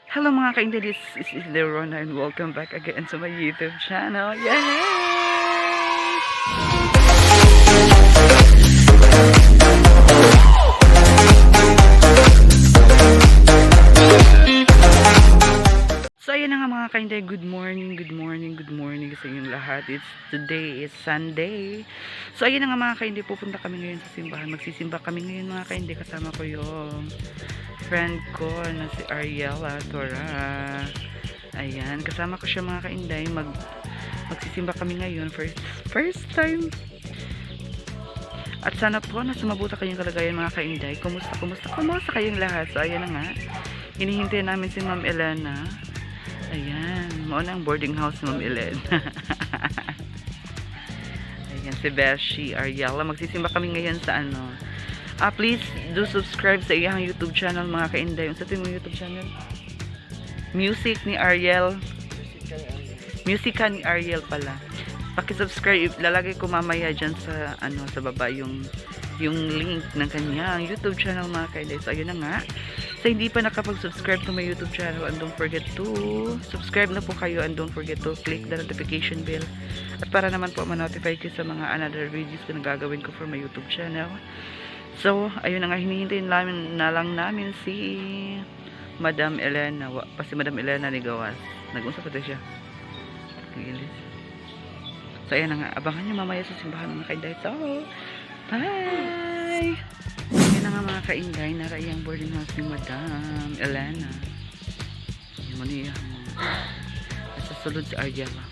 Hello, mga kainday, this is Lerona and welcome back again to my YouTube channel. Yay! So ayun na nga, mga kainday, good morning, good morning, good morning sa inyong lahat. It's today is Sunday. So ayun na nga, mga kainday, pupunta kami ngayon sa simbahan. Magsisimba kami ngayon, mga kainday, kasama ko yung friend ko na si Ariela Tora. Ayan, kasama ko siya, mga kainday. Magsisimba kami ngayon first first time. At sana po nasa mabuti kayong kalagayan, mga kainday. Kumusta, kumusta, kumusta kayong lahat? So ayan na nga. Hinihintay namin si Ma'am Elena. Ayan, mao na ang boarding house ni Ma'am Elena. Ayan, si Beshi Ariela. Magsisimba kami ngayon sa ano. Ah, please do subscribe sa iyang YouTube channel, mga kainday. Unsa to imong YouTube channel? Music ni Ariel. Musika ni Ariel pala. Paki-subscribe, lalagay ko mamaya diyan sa ano, sa baba yung link ng kanyang YouTube channel, mga kainday. So ayun na nga. Sa hindi pa nakapag-subscribe to my YouTube channel, and don't forget to subscribe na po kayo and don't forget to click the notification bell. At para naman po ma-notify kayo sa mga another videos na gagawin ko for my YouTube channel. So, ayun na nga, hinihintay namin na lang namin si Madam Elena. Wa pa si Madam Elena ni gawas. Nag-unsa pa siya. Nagilis. So, ayan na nga. Abangan nyo mamaya sa simbahan, mga kainday. So, bye! Ayan na nga, mga kainday. Naray ang boarding house ni Madam Elena. Ayan mo niya. Nasa sulod si Ariela.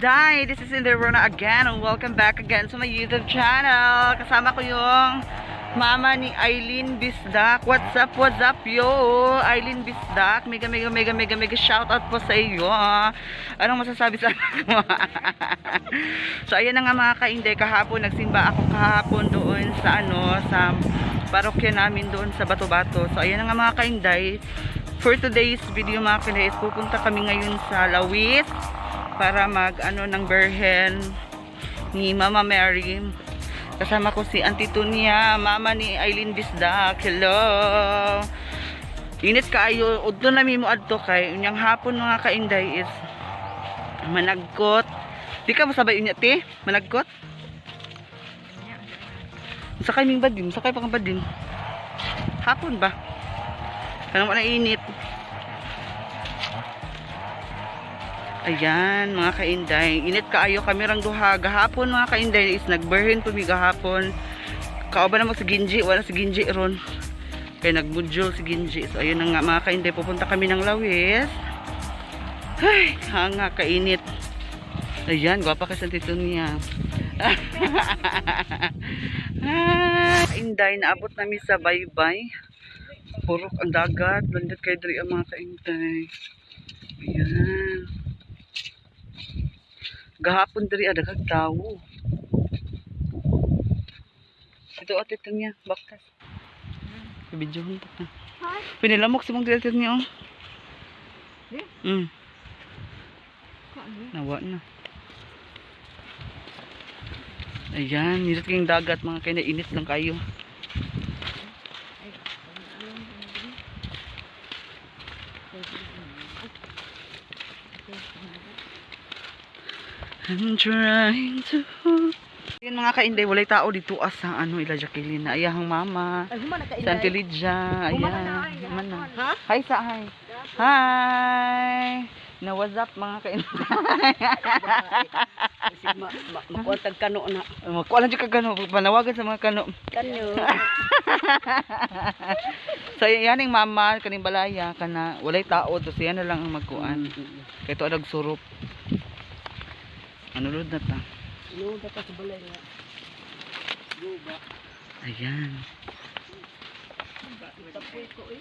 Kainday! This is Inday Rona again and welcome back again to my YouTube channel. Kasama ko yung mama ni Eileen Bisdak. What's up, yo? Eileen Bisdak. Mega, mega, mega, mega, mega shout out po sa iyo. Anong masasabi sa anak mo? So, ayan na nga mga kainday. Kahapon, nagsimba ako kahapon doon sa ano, sa parokya namin doon sa Bato-Bato. So, ayan na nga mga kainday. For today's video mga kainday, is pupunta kami ngayon sa Lawis para mag ano ng berhen ni Mama Mary. Kasama ko si Auntie Tunia, mama ni Eileen Bisdak. Hello. Init kaayo, udto na mi mo adto kay unyang hapon mga kainday is managkot. Di ka masabay unya te? Managkot? Sakay ming badin, sakay pa kang badin. Hapon ba? Kanang wala init. Ayan, mga kainday. Init kaayo kami rang duha. Gahapon mga kainday is nagberhin po mi gahapon. Kauban na mo si Ginji, wala si Ginji ron. Kaya nagmudyo si Ginji. So ayun na nga mga kainday, pupunta kami ng Lawis. Ay, hanga kainit. Ayan, gwapa ka sa tito niya. Ay, Inday, naabot namin sa baybay. Purok ang dagat. Landot kay diri ang mga kainday. Ayan. Gahapon diri ada kag tawo. Ito ate ito niya, baktas. Ibidyohon pa na. Pinilamok si mong diri niya oh. Nawa na. Ayan, init kayong dagat mga kainday, init lang kayo. I'm trying to. Yun mga kainday, walay tao dito asa ano ila Jacqueline na ayahang mama. Ay, human na ka Sa Auntie Lydia, Human na, ayan. ay, Human na. Ha? Hi sa hi. Hi. Na what's up mga kainday? Makuwantag kano na. Makuha lang dyan ka gano, panawagan sa mga kano. Kano. So yan ang mama kaning balaya kana walay tao to siya na lang ang magkuan. Kay to adag surup. Ano lud na ta? No, dapat sa balay nga. Guba. Ayan. Tapoy ko eh.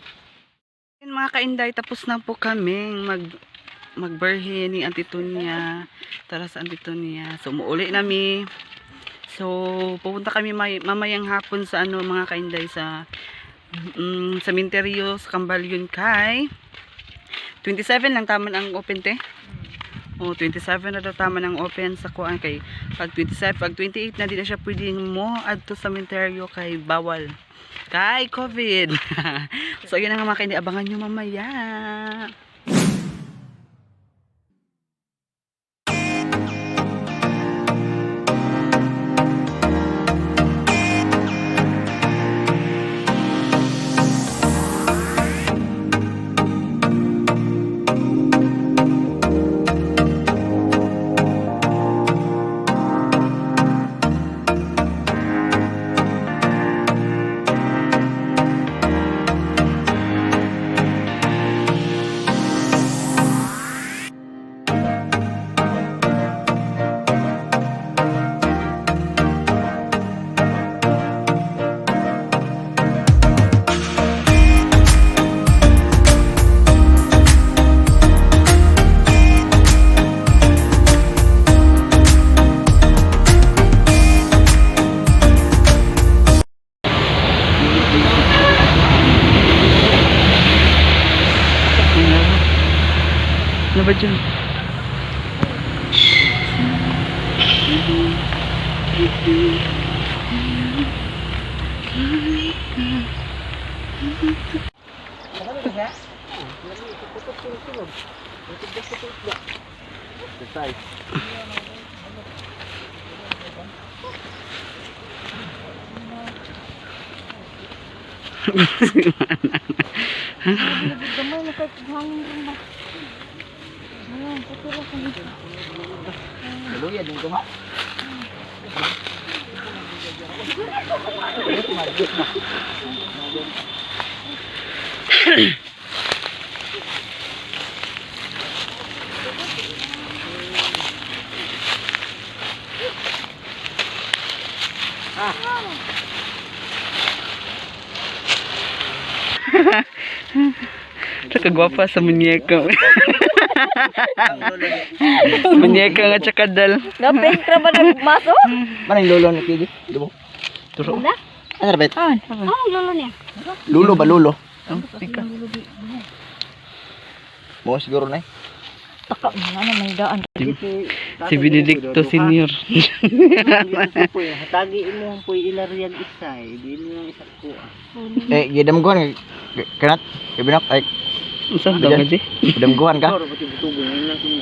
Ayun, mga kainday, tapos na po kaming magberhe ni Auntie Tunya. Tara sa Auntie Tunya. So, umuuli nami. So, pupunta kami mamayang hapon sa ano mga kainday sa sa Minteryo, sa Cambalyon kay 27 lang taman ang open te. Oh, 27 na daw taman ang open sa kuan kay pag 27, pag 28 na di na siya pwedeng mo adto sa Minteryo kay bawal. Kay COVID. So, ayun na nga mga kainday, abangan nyo mamaya. Ano ba dyan? Gamay na kay hangin rin ba. Ayan, tuturo ko dito. Luya din ko ma. Tsaka gwapa sa munyeka. Munyeka nga tsaka dal. Napintra ba nagmaso? Mana yung lolo ni Kigi? Dubo. Turo. Ano rabit? Ah, lolo niya. Lulo ba lulo? Oh, tika. Mo siguro na eh. Taka, ano may daan. Si Benedicto Senior. Hatagi mo ang puy ilariyag isa eh. Di mo yung isa ko ah. Eh, gidamguhan kanat. Ibinak ay Saan daw ka, Ji? gidamguhan ka. Pero pati butubo ngayon lang kung